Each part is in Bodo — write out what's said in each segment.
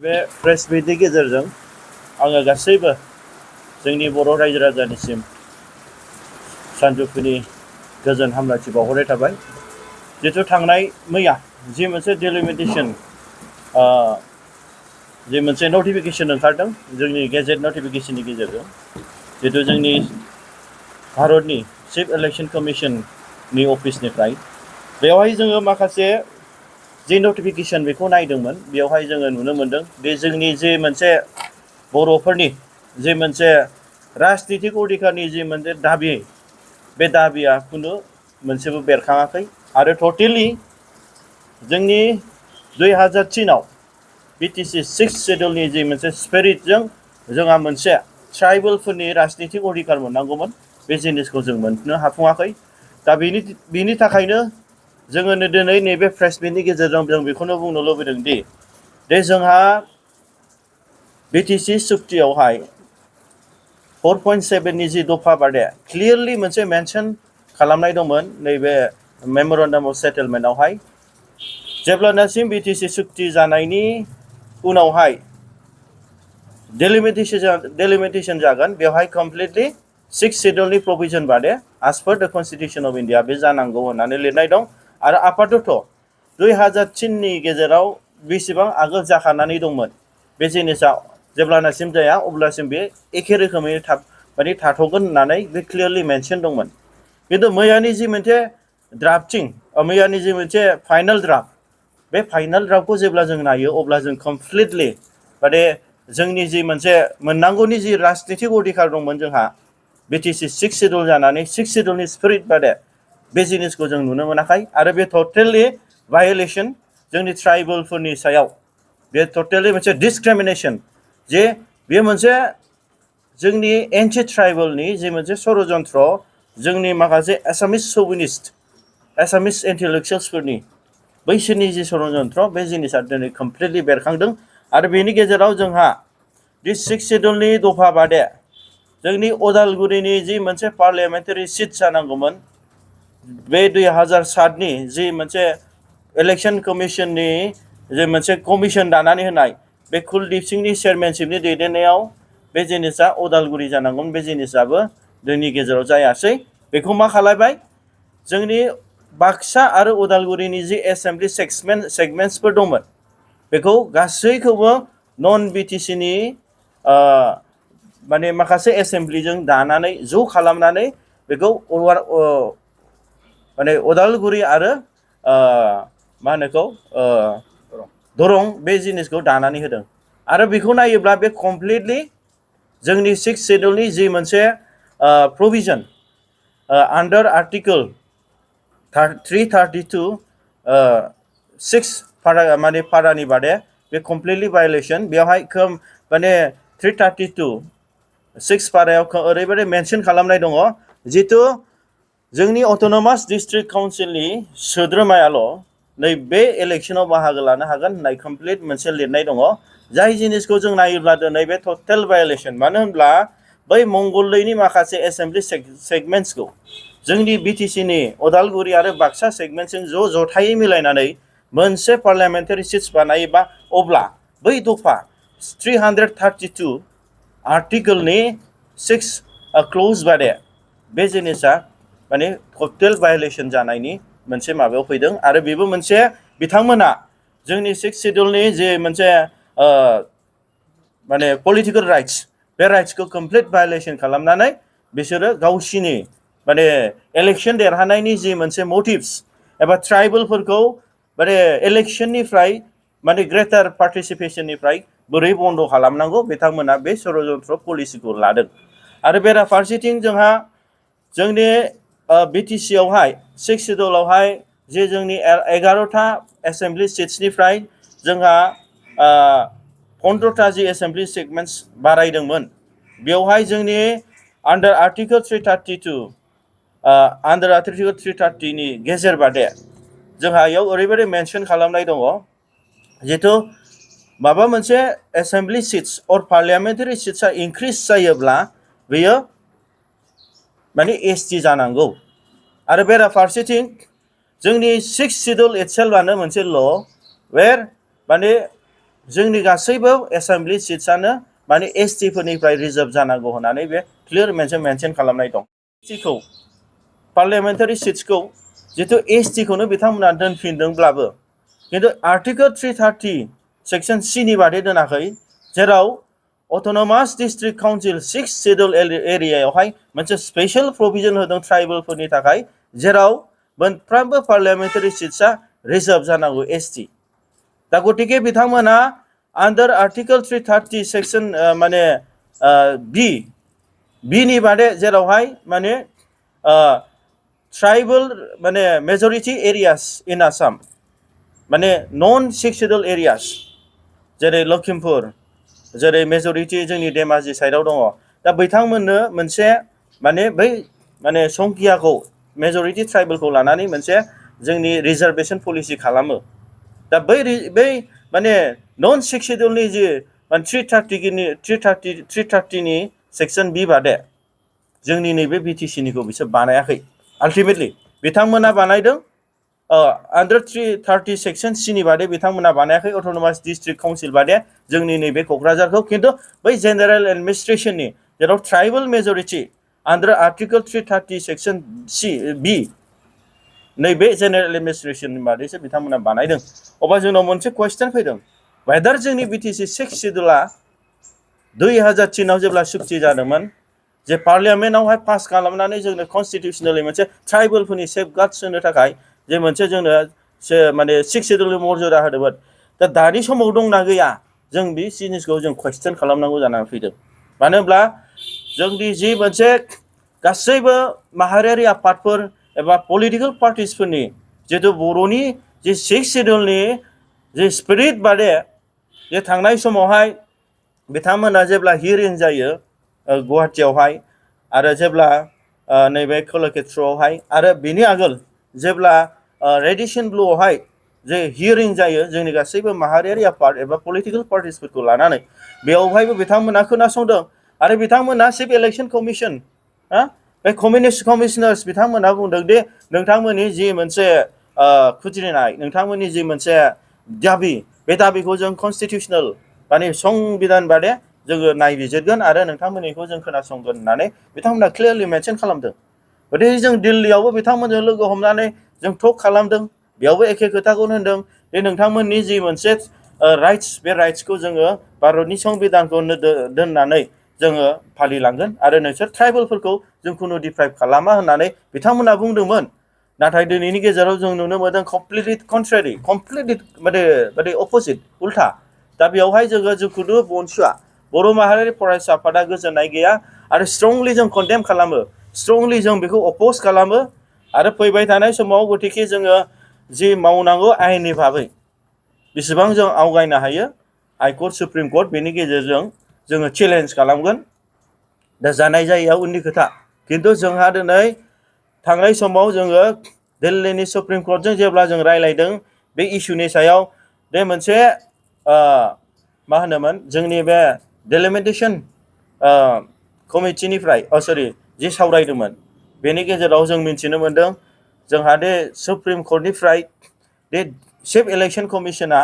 बे प्रेस मिटनि गेजेरजों आङो गासैबो जोंनि बर' रायजो राजानिसिम सानजौफुनि गोजोन हामलायथि बावहरनाय थाबाय। जिहेतु थांनाय मैया जि मोनसे डेलिमिटेसन जि मोनसे नटिफिकेसन ओंखारदों जोंनि गेजेट नटिफिकेसननि गेजेरजों जिहेतु जोंनि भारतनि चिफ इलेक्शन कमिशननि अफिसनिफ्राय बेवहाय जोङो माखासे जि नटिफिकेसन बेखौ नायदोंमोन बेवहाय जोङो नुनो मोनदों बे जोंनि जे मोनसे बर'फोरनि जे मोनसे राजनितिक अधिकारनि जि मोनसे दाबि बे दाबिया खुनु मोनसेबो बेरखाङाखै आरो टटेलि जोंनि 2003 बिटिसि 6 शेड्युलनि जि मोनसे स्पिरिटजों जोंहा मोनसे ट्राइबेलफोरनि राजनितिक अधिकार मोननांगौमोन बे जिनिसखौ जों मोननो हाफुङाखै। दा बेनि थाखायनो जोङो दिनै नैबे प्रेस मिटनि गेजेरजों जों बेखौनो बुंनो लुबैदों दि जोंहा बिटिसि सुक्तियावहाय 4.7 नि जि दफा बादे क्लियारलि मोनसे मेनसन खालामनाय दंमोन नैबे मेमरेन्डाम अफ सेटेलमेन्टआवहाय जेब्लानासिम बिटिसि सुक्ति जानायनि उनावहाय डेलिमिटेसन जागोन बेवहाय कमप्लिटलि 6 शेड्युलनि प्रभिजन बादे एज पर द कन्स्टिटिउसन अफ इन्डिया बे जानांगौ होननानै लिरनाय दं आरो आपातत 2003 नि गेजेराव बेसेबां आगोल जाखानानै दंमोन बे जिनिसा जेब्लानासिम जाया अब्लासिम बे एखे रोखोमै थाथ'गोन होननानै बे क्लियारलि मेनसन दंमोन। किन्तु मैयानि जि मोनसे ड्राफ्टिं मैयानि जि मोनसे फाइनाल ड्राफ्ट बे फाइनाल ड्राफ्टखौ जेब्ला जों नायो अब्ला जों कमप्लिटलि माने जोंनि जि मोनसे मोननांगौनि जि राजनितिक अधिकार दंमोन जोंहा बिटिसि 6 शेड्युल जानानै 6 शेड्युलनि स्पिरिट बादे बे जिनिसखौ जों नुनो मोनाखै आरो बे टटेलि भायलेसन जोंनि ट्राइबेलफोरनि सायाव बे टटेलि मोनसे डिसक्रिमिनेसन जे बे मोनसे जोंनि एन्टि ट्राइबेलनि जि मोनसे षड़यन्त्र जोंनि माखासे एसामिस शौविनिस्ट एसामिस इन्टेलेक्सुवेल्सफोरनि बैसोरनि जि षड़यन्त्र बे जिनिसा दिनै कमप्लिटलि बेरखांदों आरो बेनि गेजेराव जोंहा बे 6 शेड्युलनि दफा बादे जोंनि उदालगुरिनि जि मोनसे पार्लियामेन्टारि सिट जानांगौमोन बे 2007 नि जि मोनसे इलेक्शन कमिशननि जे मोनसे कमिशन दानानै होनाय बे कुलदीप सिंहनि चेयारमेनशिपनि दैदेननायाव बे जिनिसा उदालगुरि जानांगौमोन बे जिनिसाबो जोंनि गेजेराव जायासै। बेखौ मा खालामबाय जोंनि बाक्सा आरो उदालगुरिनि जि एसेम्बलि सेगमेन्ट्सफोर दंमोन बेखौ गासैखौबो नन बिटिसिनि माने माखासे एसेम्बलिजों दानानै ज' खालामनानै बेखौ माने उदालगुरि आरो मा होनोखौ दरं बे जिनिसखौ दानानै होदों आरो बेखौ नायोब्ला बे कमप्लिटलि जोंनि 6 शेड्युलनि जि मोनसे प्रभिजन आन्डार आर्टिकोल 332 6 माने पारानि बादे बे कमप्लिटलि भायलेसन बेवहाय माने 332 6 पारायाव ओरैबायदि मेनसन खालामनाय दङ जितु जोंनि अट'नमास डिस्ट्रिक्ट काउन्सिलनि सोद्रोमायाल' नैबे इलेक्शनाव बाहागो लानो हागोन होननाय कमप्लिट मोनसे लिरनाय दङ जाय जिनिसखौ जों नायोब्ला दिनै बे टटेल भायलेसन मानो होनब्ला बै मंगलदैनि माखासे एसेम्बलि सेगमेन्ट्सखौ जोंनि बिटिसिनि उदालगुरि आरो बाक्सा सेगमेन्टजों जथायै मिलायनानै मोनसे पार्लियामेन्टारि सिट्स बानायोबा अब्ला बै दफा 332 आर्टिकोलनि 6 क्ल'ज बादे बे जिनिसा माने टटेल भायलेसन जानायनि मोनसे माबायाव फैदों आरो बेबो मोनसे बिथांमोना जोंनि 6 शेड्युलनि जे मोनसे माने पलिटिकेल राइट्स बे राइट्सखौ कमप्लिट भायलेसन खालामनानै बिसोरो गावसिनि माने इलेक्शन देरहानायनि जि मोनसे मटिभ्स एबा ट्राइबेलफोरखौ माने इलेक्शननिफ्राय माने ग्रेटार पार्टिसिपेशननिफ्राय बोरै बन्द' खालामनांगौ बिथांमोना बे षड़यन्त्र पलिसिखौ लादों आरो बेराफारसेथिं जोंहा जोंनि बिटिसियावहाय 6 शेड्युलावहाय जे जोंनि 11टा एसेम्बलि सिट्सनिफ्राय जोंहा 15टा जि एसेम्बलि सेगमेन्ट्स बारायदोंमोन बेवहाय जोंनि आन्डार आर्टिकोल 330 नि गेजेर बादे जोंहा इयाव ओरैबायदि मेनसन खालामनाय दङ जिहेतु माबा मोनसे एसेम्बलि सिट्स अर पार्लियामेन्टारि सिट्सआ इनक्रिज जायोब्ला बेयो माने एसटि जानांगौ आरो बेराफारसेथिं जोंनि 6 शेड्युल इटसेल्फआनो मोनसे ल वेर माने जोंनि गासैबो एसेम्बलि सिट्सआनो माने एसटि फोरनिफ्राय रिजार्भ जानांगौ होननानै बे क्लियार मोनसे मेनसन खालामनाय दं। एसटिखौ पार्लियामेन्टारि सिट्सखौ जितु एसटिखौनो बिथांमोना दोनफिनदोंब्लाबो किन्तु आर्टिकल 330 सेक्सन सिनि बादै दोनाखै, जेराव अट'नमास डिस्ट्रिक्ट काउन्सिल 6 शेड्युल एरियायावहाय मोनसे स्पेशल प्रभिजन होदों ट्राइबेलफोरनि थाखाय, जेराव मोनफ्रोमबो पार्लियामेन्टारि सिट्सआ रिजार्भ जानांगौ एसटि। दा गतिके बिथांमोना आन्डार आर्टिकल 330 सेक्सन माने बिनि बादै जेरावहाय माने ट्राइबेल माने मेजरिटी एरियास इन आसाम माने नन 6 शेड्युल एरियास जेरै लखिमपुर, जेरै मेजरिटी जोंनि धेमाजि साइडआव दङ। दा बिथांमोननो मोनसे माने बै माने संखियाखौ मेजरिटी ट्राइबेलखौ लानानै मोनसे जोंनि रिजार्भेशन पलिसि खालामो। दा बै माने नन 6 शेड्युलनि जि 330 नि सेक्सन बि बादे जोंनि नैबे बिटिसिनिखौ बिसोर बानायाखै। आल्टिमेटलि बिथांमोना बानायदों आन्डार 330 सेक्सन सिनि बादे बिथांमोना बानायाखै अट'नमास डिस्ट्रिक्ट काउन्सिल बादे जोंनि नैबे क'क्राझारखौ, किन्तु बै जेनेरेल एडमिनिस्ट्रेशननि जेराव ट्राइबेल मेजरिटी आन्डार आर्टिकल 330 सेक्सन बि नैबे जेनेरेल एडमिनिस्ट्रेशननि बादैसो बिथांमोना बानायदों। अब्ला जोंनाव मोनसे कुवेश्चन फैदों, वेदार जोंनि बिटिसि 6 शेड्युला 2003 जेब्ला सुक्ति जादोंमोन, जे पार्लियामेन्टआवहाय पास खालामनानै जोंनो कनस्टिटिउसनेलि मोनसे ट्राइबेलफोरनि सेफगार्ड्स होनो थाखाय जे मोनसे जोंनो माने 6 शेड्युलनि मर्यादा होदोंमोन। दा दानि समाव दंना गैया, जों बे जिनिसखौ जों कुवेश्चन खालामनांगौ जानानै फैदों। मानो होनब्ला जोंनि जि मोनसे गासैबो माहारियारि आफादफोर एबा पलिटिकेल पार्टिसफोरनि जितु बर'नि जि 6 शेड्युलनि जि स्पिरिट बादे जे थांनाय समावहाय बिथांमोना जेब्ला हियरिं जायो गुवाहाटियावहाय, आरो जेब्ला नैबे कलाक्षेत्रआवहाय, आरो बेनि आगोल जेब्ला रेडिसन ब्लुआवहाय जे हियरिं जायो जोंनि गासैबो माहारियारि आफाद एबा पलिटिकेल पार्टिसफोरखौ लानानै, बेयावहायबो बिथांमोना खोनासंदों। आरो बिथांमोना चिफ इलेक्शन कमिसन बे कमिशनार्स बिथांमोना बुंदों दि नोंथांमोननि जि मोनसे खुद्रिनाय, नोंथांमोननि जि मोनसे दाबि, बे दाबिखौ जों कनस्टिटिउसनेल माने संबिधान बादे जोङो नायबिजिरगोन आरो नोंथांमोननिखौ जों खोनासंगोन होननानै बिथांमोना क्लियारलि मेनसन खालामदों। गतिके जों दिल्लीयावबो बिथांमोनजों लोगो हमनानै जों टक खालामदों, बेयावबो एखे खोथाखौनो होनदों जे नोंथांमोननि जि मोनसे राइट्स, बे राइट्सखौ जोङो भारतनि संबिधानखौ दोननानै जोङो फालिलांगोन आरो नोंसोर ट्राइबेलफोरखौ जों खुनु डिप्राइभ खालामा होननानै बिथांमोना बुंदोंमोन। नाथाय दिनैनि गेजेराव जों नुनो मोनदों कमप्लिटलि कन्ट्रारि, कमप्लिटलि माने अपोजिट, उल्था। दा बेयावहाय जोङो जिखुनु बनसुआ बर' माहारियारि फरायसा आफादा गोजोननाय गैया आरो स्ट्रंलि जों कन्डेम खालामो, स्ट्रंलि जों बेखौ अपोज खालामो। आरो फैबाय थानाय समाव गतिके जोङो जि मावनांगौ आयेननि भाबै बेसेबां जों आवगायनो हायो, हाइकर्ट, सुप्रिम कर्ट, बेनि गेजेरजों जोङो चेलेन्ज खालामगोन। दा जानाय जायैया उननि खोथा, किन्तु जोंहा दिनै थांनाय समाव जोङो दिल्लीनि सुप्रिम कर्टजों जेब्ला जों रायलायदों बे इस्युनि सायाव, बे मोनसे मा होनोमोन जोंनि बे डेलिमिटेशन कमिटिनिफ्राय जि सावरायदोंमोन, बेनि गेजेराव जों मिन्थिनो मोनदों जोंहा दे सुप्रिम कर्टनिफ्राय बे चिफ इलेक्शन कमिशना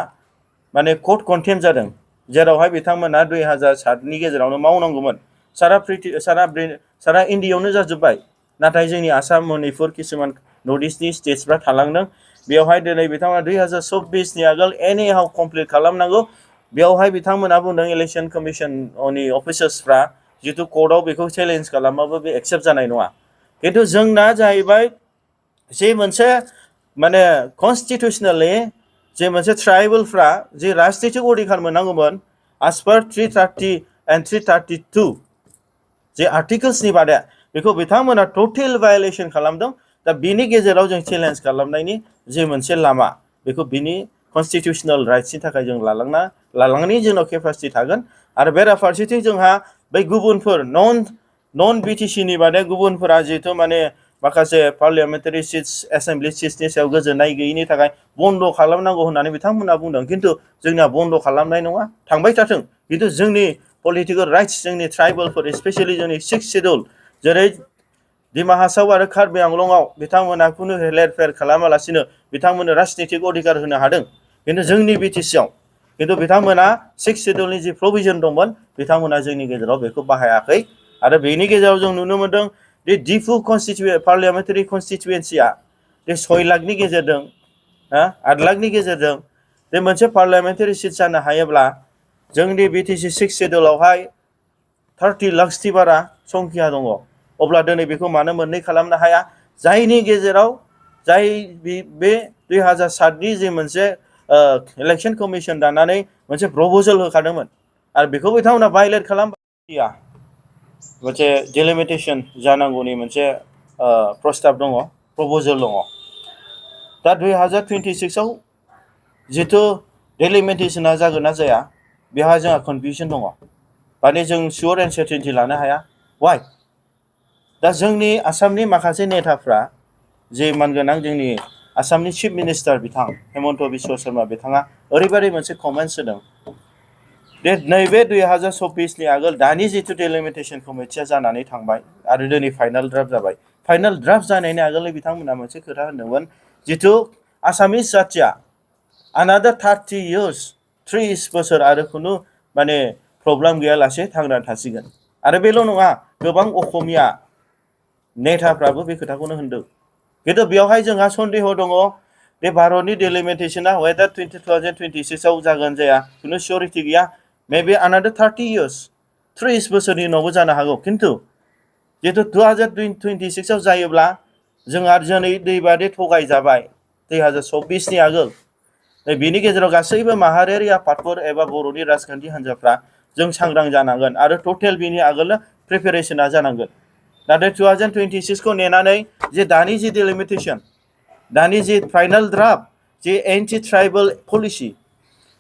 माने कर्ट कन्टेम्प जादों, जेरावहाय बिथांमोना 2007नि गेजेरावनो मावनांगौमोन। सारा इन्डियायावनो जाजोब्बाय, नाथाय जोंनि आसाम, मणिपुर, किसुमान नर्थ इस्टनि स्टेट्सफ्रा थालांदों। बेवहाय दिनै बिथांमोना 2024नि आगोल एनि हाउ कमप्लिट खालामनांगौ। बेवहाय बिथांमोना बुंदों इलेक्शन कमिशननि अफिसार्सफ्रा जितु कर्टआव बेखौ चेलेन्ज खालामाबो बे एक्सेप्ट जानाय नङा। किन्तु जोंना जाहैबाय जे मोनसे माने कनस्टिटिउसनेलि जे मोनसे ट्राइबेलफ्रा जे राजनितिक अधिकार मोननांगौमोन एज पार 330 एन्ड 332 जे आर्टिकल्सनि बादे, बेखौ बिथांमोना टटेल भायलेसन खालामदों। दा बिनि गेजेराव जों चेलेन्ज खालामनायनि जे मोनसे लामा, बेखौ बिनि कनस्टिटिउसनेल राइट्सनि थाखाय जों लालांनायनि जोंनाव केपासिटि थागोन। आरो बेराफारसेथिं जोंहा बै गुबुनफोर नन बिटिसिनि बादे गुबुनफोरा जिहेथु माने माखासे पार्लियामेन्टारि सिट्स, एसेम्बलि सिट्सनि सायाव गोजोननाय गैयिनि थाखाय बन्द खालामनांगौ होननानै बिथांमोना बुंदों। किन्तु जोंनिया बन्द खालामनाय नङा, थांबाय थाथों। किन्तु जोंनि पलिटिकेल राइट्स, जोंनि ट्राइबेलफोर स्पेसियेलि जोंनि 6 शेड्युल जेरै डिमा हासाव आरो कार्बि आंलंआव बिथांमोना खुनु हेलेर फेर खालामालासिनो बिथांमोननो राजनितिक अधिकार होनो हादों। किन्तु जोंनि बिटिसिआव खिन्थु बिथांमोना 6 शेड्यूलनि जि प्रोविजन दंमोन बिथांमोना जोंनि गेजेराव बेखौ बाहायाखै आरो बेनि गेजेराव जों नुनो मोनदों दि डिफु पार्लियामेन्टारि कन्स्टिटुएन्सिया बे 6 लाखनि गेजेरजों 8 लाखनि गेजेरजों बे मोनसे पार्लियामेन्टारि सिट जानो हायोब्ला जोंनि बिटिसि 6 शेड्यूलावहाय 30 लाखनि बारा संख्या दङ अब्ला दिनै बेखौ मानो मोननै खालामनो हाया जायनि गेजेराव जाय बे 2007 नि जे मोनसे इलेक्शन कमिशन दानानै मोनसे प्रपोजल होखादोंमोन आरो बेखौ बिथांमोना भायलेट खालामबाय मोनसे डिलिमिटेशन जानांगौनि मोनसे प्रस्ताब दङ प्रपोजल दङ दा 2026 आव जितु डिलिमिटेशना जागोन ना जाया बेहा जोंहा कनफ्यूजन दङ माने जों सियर एन्ड सार्टेनिटि लानो हाया वाइ दा जोंनि आसामनि माखासे नेताफ्रा जे मानगोनां जोंनि आसामनि चिफ मिनिस्टार बिथां हेमन्त बिश्व शर्मा बिथाङा ओरैबायदि मोनसे कमेन्ट्स होदों दे नैबे 2024 नि आगोल दानि जितु डिलिमिटेशन कमिटिया जानानै थांबाय आरो दिनै फाइनाल ड्राफ्ट जाबाय फाइनाल ड्राफ्ट जानायनि आगोलनो बिथांमोना मोनसे खोथा होनदोंमोन जितु आसामिस जाथिया another 30 years 30 बोसोर आरो खुनु माने प्रब्लेम गैयालासे थांनानै थासिगोन आरो बेल' नङा गोबां असमिया नेताफ्राबो बे खोथाखौनो होनदों खिन्थु बेवहाय जोंहा सन्देह दङ बे भारतनि डिलिमिटेशना वेदार 2026 आव जागोन जाया खुनु सियरिटि गैया मेबी another 30 years 30 बोसोरनि उनावबो जानो हागौ खिन्थु जितु 2026 आव जायोब्ला जोंहा दिनै दैबादि थगायजाबाय 2024 नि आगोल बेनि गेजेराव गासैबो माहारियारि आफादफोर एबा बर'नि राजखान्थि हान्जाफ्रा जों सांग्रां जानांगोन आरो टटेल बेनि आगोलनो प्रिपेरेशना जानांगोन नाथाय 2026 खौ नेनानै जे दानि जि डिलिमिटेशन दानि जि फाइनाल ड्राफ्ट जे एन्टि ट्राइबल पलिसि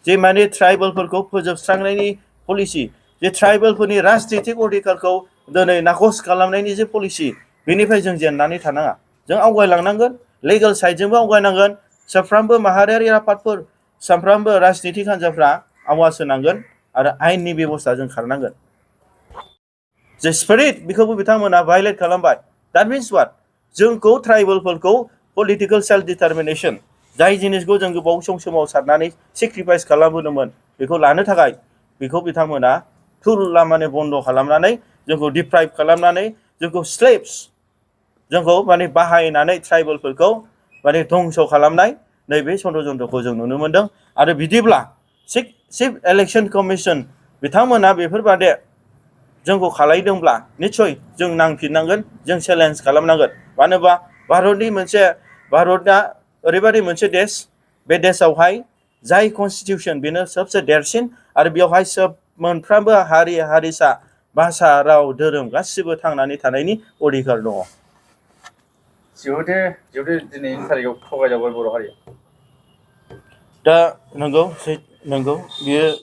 जे माने ट्राइबलफोरखौ फोजोबस्रांनायनि पलिसि जे ट्राइबलफोरनि राजनीतिक अधिकारखौ दिनै नाखस खालामनायनि जे पलिसि बेनिफ्राय जों जेननानै थानाङा जों आवगायलांनांगोन लिगेल साइडजोंबो आवगायनांगोन साफ्रोमबो माहारियारि आफादफोर साफ्रोमबो राजनीतिक हान्जाफ्रा आवाज होनांगोन आरो आयेननि बेबस्थाजों खारनांगोन जे स्पिरिट बेखौबो बिथांमोना भायलेट खालामबाय दैट मीन्स व्हाट जोंखौ ट्राइबलफोरखौ पलिटिकल सेल्फ डिटारमिनेशन जाय जिनिसखौ जों गोबाव सोमावसारनानै सेक्रिफाइस खालामबोदोंमोन बेखौ लानो थाखाय बेखौ बिथांमोना फुल माने बन्द खालामनानै जोंखौ डिप्राइभ खालामनानै जोंखौ स्लेव्स जोंखौ माने बाहायनानै ट्राइबलफोरखौ माने धंस खालामनाय नैबे षड्यन्त्रखौ जों नुनो मोनदों आरो बिदिब्ला चिफ इलेक्शन कमिशन बिथांमोना बेफोरबादि जोंखौ खालायदोंब्ला निश्चय जों नांफिननांगोन जों चेलेन्ज खालामनांगोन मानो होनबा भारतआ ओरैबायदि मोनसे देश बे देशआवहाय जाय कन्स्टिटिउशन बेनो सबसे देरसिन आरो बेवहाय सब मोनफ्रोमबो हारि हारिसा भाषा राव धोरोम गासिबो थांनानै थानायनि अधिकार दङ जिहेतु दिनैनि थारिखआव थगायजाबाय बर' हारिया दा नंगौ बियो